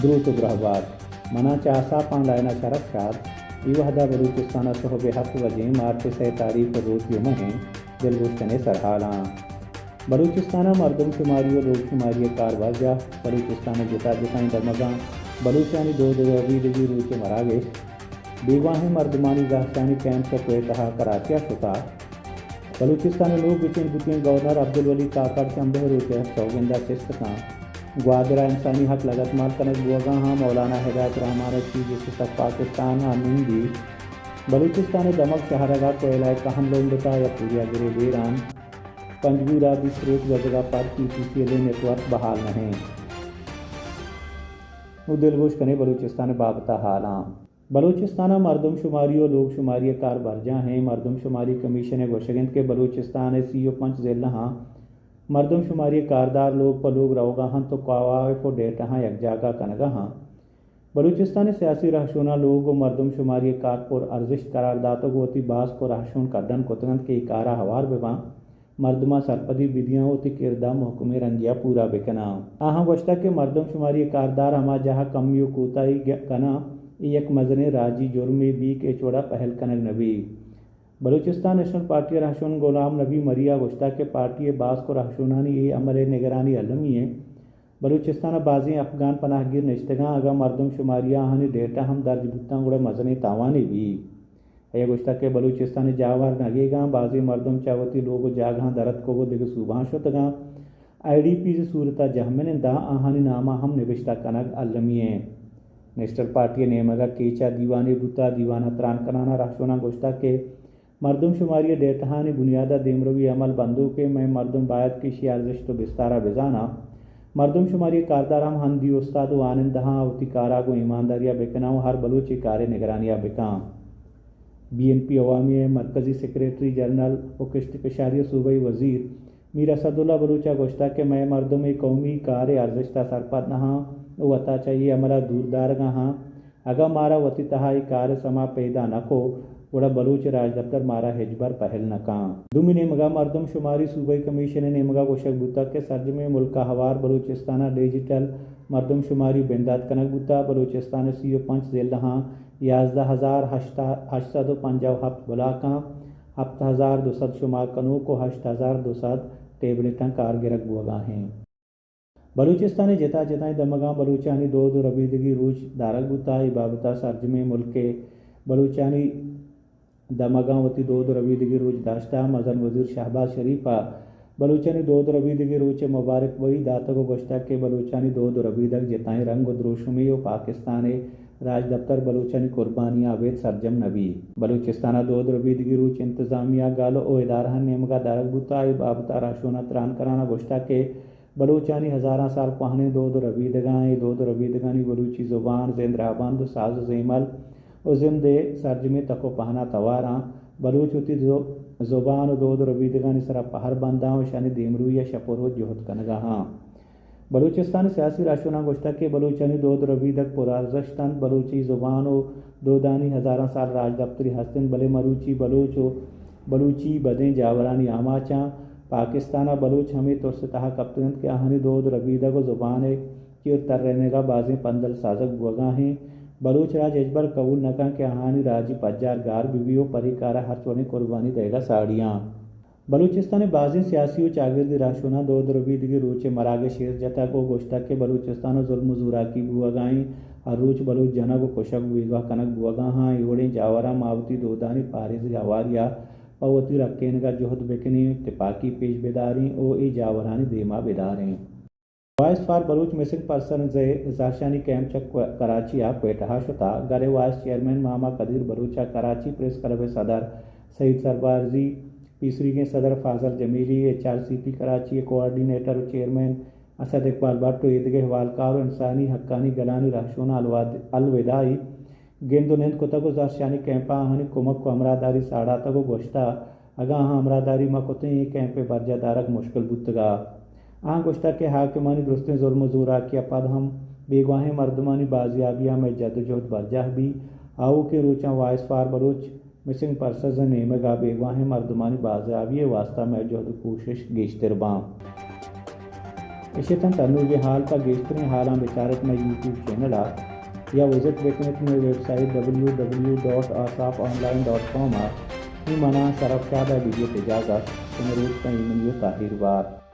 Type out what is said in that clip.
دروت ءُ درہبات۔ منا چہ آساپ آن لائن ءَ شرف شاد۔ اے وہدا بلوچستان ءَ سہب ءِ ہپت بجیں، مارچ ءِ سئے تاریخ ءُ روچ جمعہ ایں۔ دلگوش کنے سرحالاں۔ بلوچستان ءَ مردم شماری ءُ لوگ شماری ءِ کار برجاہ۔ بلوچستان ءِ جتا جتائیں دمگاں بلوچانی دود ءُ ربیدگی روچ ءِ مراگش۔ بیگواہیں مردمانی زہرشانی کیمپ چہ کوئٹہ ءَ کراچی ءَ شتا۔ بلوچستان ءِ نوک گچین بوتگیں گورنر عبدالولی کاکڑ شنبے ءِ روچ ءَ سوگند ءَ چست کاں۔ گوادر ءَ انسانی حق لگتمال کنگ بوگا ہاں۔ مولانا ہدایت الرحمان ءِ چیف جسٹس آف پاکستان ءَ نندی۔ بلوچستان ءِ دمگ شہرگ ءَ کوئلہ ءِ کہن لومبتا یا پوریا گرے بیران۔ پنجگور ءَ بیست روچ گوزگ ءَ پد پی ٹی سی ایل ءِ نیٹ ورک بحال نہ انت۔ نوں دلگوش کنے بلوچستان ءِ بابت ءَ حالاں۔ بلوچستان ءَ مردم شماری ءُ لوگ شماری ءِ کار برجاہ ایں۔ مردم شماری کمیشن ءِ گوشگ انت کہ بلوچستان ءِ سی ءُ پنچ ضلعاں مردم شماری ءِ کاردار لوگ پہ لوگ روگا انت ءُ کوائف ءُ ڈیٹاہاں یکجاگہ کنگا انت۔ بلوچستان ءِ سیاسی رہشوناں لوگ ءُ مردم شماری ءِ کار پر ارزشت قرار داتگ ءُ وتی باسک ءُ رہشون کڈن کتگ انت کہ اے کار ءَ ہوار بہ باں۔ مردماں سرپدی بدیاں ءُ وتی کرد ءَ مہکمیں رنگے ءَ پورا بکناں۔ آہاں گوشتگ کہ مردم شماری ءِ کاردار ہما جاہ ءَ کمی ءُ کوتاہی گ-، کناں، اے یک مزنیں راجی جرمے بیت کہ ہچ وڑ ءَ پہل کنگ نہ بیت۔ بلوچستان نیشنل پارٹی ءِ رہشون غلام نبی مری ءَ گوشتگ کہ پارٹی ءِ باسک ءُ رہشونانی اے عمل ءِ نگرانی المی انت۔ بلوچستان ءَ بازیں افغان پناہگیر نشتگاں، اگاں مردم شماری ءَ آہانی ڈیٹا ہم درج بوتاں گڑا مزنیں تاوانے بیت۔ آئی ءَ گوشتگ کہ بلوچستان ءِ جاور نگیگاں بازیں مردم چہ وتی لوگ ءُ جاگہاں در اتکگ ءُ دگہ صوبہاں شتگاں۔ آئی ڈی پیز ءِ صورت ءَ جہمننداں، آہانی ناماں ہم نبشتہ کنگ المی انت۔ نیشنل پارٹی ءِ نیمگ ءَ کیچ ءَ دیوانے بوتگ۔ دیوان ءَ تران کنان ءَ رہشوناں گوشتگ کہ مردم شماری ءِ ڈیٹاہانی بنیاد ءَ دیمروی عمل بندوک انت۔ مئے مردم باید کہ ایشی ءِ ارزشت ءُ بستار ءَ بزاناں۔ مردم شماری ءِ کاردار ہم ہندی استاد ءُ وانندہاں وتی کار ءَ گوں ایمانداری ءَ بکناں ءُ ہر بلوچے کار ءِ نگرانی ءَ بکاں۔ بی این پی عوامی ءِ مرکزی سیکریٹری جنرل ءُ کشت کشاری ءِ صوبائی وزیر میر اسداللہ بلوچ ءَ گوشتگ کہ مئے مردم اے قومی کار ءِ ارزشت ءَ سرپد نہ آں ءُ وت ءَ چہ اے عمل ءَ دور دارگ ءَ آں۔ اگاں مارا وتی تہا اے کار ءِ سما پیدا نہ کو، گڑا بلوچ راجدپتر مارا ہچبر پہل نہ کن۔ دومی نیمگ ءَ مردم شماری صوبائی کمیشن ءِ نیمگ ءَ گوشگ بوتگ کہ سرجمیں ملک ءَ ہوار بلوچستان ءَ ڈیجیٹل مردم شماری بندات کنگ بوتگ۔ بلوچستان ءِ سی ءُ پنچ ضلعاں یازدہ ہزار ہشت سد ءُ پنجاہ ءُ ہپت بلاکاں، ہپت ہزار دو سد شمار کنوک ءُ ہشت ہزار دو سد ٹیبلٹاں کار گرگ بوگا ایں۔ بلوچستان ءِ جتا جتائیں دمگاں بلوچانی دود ءُ ربیدگی روچ دارگ بوتگ۔ اے بابت ءَ سرجمیں ملک ءِ بلوچانی دمگاں وتی دود ءُ ربیدگی روچ داشتگ۔ مزن وزیر شہباز شریف ءَ بلوچانی دود ءُ ربیدگی روچ ءِ مبارک بہی داتگ ءُ گوشتگ کہ بلوچانی دود ءُ ربیدگ جتائیں رنگ ءُ دروشمے ءُ پاکستان ءِ راجدپتر بلوچانی قربانیاں ابید سرجم نہ بیت۔ بلوچستان ءَ دود ءُ ربیدگی روچ انتظامیہ، گل ءُ ادارہانی نیمگ ءَ دارگ بوتگ۔ اے بابت ءَ رہشوناں تران کنان ءَ گوشتگ کہ بلوچانی ہزاراں سال کوہنیں دود ءُ ربیدگاں، اے دود ءُ ربیدگانی بلوچی زبان، زند رہبند ءُ ساز ءُ زیمل ءُ زند ءِ سرجمیں تک ءُ پہناں تواراں۔ بلوچ وتی زو-، زبان ءُ دود ءُ ربیدگانی سرا پہر بنداں ءُ اشانی دیمروی ءَ شپ ءُ روچ جہد کنگا آں۔ بلوچستان ءِ سیاسی رہشوناں گوشتگ کہ بلوچانی دود ءُ ربیدگ پر ارزشت انت، بلوچی زبان ءُ دودانی ہزاراں سال راجدپتری ہست انت، بلے مروچی بلوچ ءُ بلوچی بدیں جاورانی آماچ آں۔ پاکستان ءَ بلوچ ہمے ترس ءِ تہا کپتگ انت کہ آہانی دود ءُ ربیدگ ءُ زبان ءِ چیر ترینگ ءَ بازیں پندل سازگ بوگا ایں۔ بلوچ راج ہچبر قبول نہ کنت کہ آہانی راجی پجار گار بہ بیت ءُ پرے کار ءَ ہرچ وڑیں قربانی دئیگ ءَ ساڑی آں۔ بلوچستان ءِ بازیں سیاسی ءُ چاگردی رہشوناں دود ءُ ربیدگی روچ ءِ مراگش ءِ ایر جتگ ءُ گوشتگ کہ بلوچستان ءَ ظلم ءُ زوراکی بوگا ایں، ہر روچ بلوچ جنگ ءُ کشگ ءُ بیگواہ کنگ بوگا آں، اے وڑیں جاوراں ما وتی دودانی پاریزی ہواری ءَ پہ وتی رکینگ ءَ جہد بکنیں، تپاکی پیش بداریں ءُ اے جاورانی دیما بداریں۔ Voice for Baloch missing persons ءِ زہرشانی کیمپ چہ کو-، کراچی ءَ کوئٹہ ءَ شتگ۔ گر ءِ وائس چیئرمین ماما قدیر بلوچ ءَ کراچی پریس کلب ءِ صدر سعید سربازی، پیسریگیں صدر Fazil Jamili, H R C P Karachi ءِ کوآرڈینیٹر ءُ چیئرمین اسد اقبال بٹ ءُ ایدگہ احوالکار ءُ انسانی حقانی گلانی رہشوناں الواد-، الوداعی گند ءُ نند کتگ ءُ زہرشانی کیمپ ءَ آہانی کمک ءُ ہمراہداری ساڑاتگ ءُ گوشتگ، اگاں آہاں ہمراہداری مہ کتیں، اے کیمپ ءِ برجاہ دارگ مشکل بوتگ ات۔ آہاں گوشتگ کہ حاکمانی درستیں ظلم ءُ زوراکی ءَ پد ہم بیگواہیں مردمانی بازیابی ءَ مئے جد ءُ جہد برجاہ بیت۔ آؤکیں روچاں voice for Baloch missing persons ءِ نیمگ ءَ بیگواہیں مردمانی بازیابی ءِ واستہ مئے جہد ءُ کوشش گیشتر باں۔ اش اتنت انوگیں حال۔ پہ گیشتریں حالاں بچارت مئے یوٹیوب چینل ءَ یا وزٹ بکنت مئے website W W W dot Aasaap online dot com ءَ۔ نوں منا شرف شاد ءَ بدیت اجازت۔ شمئے روچ پہ ایمنی ءُ تاہیر بات۔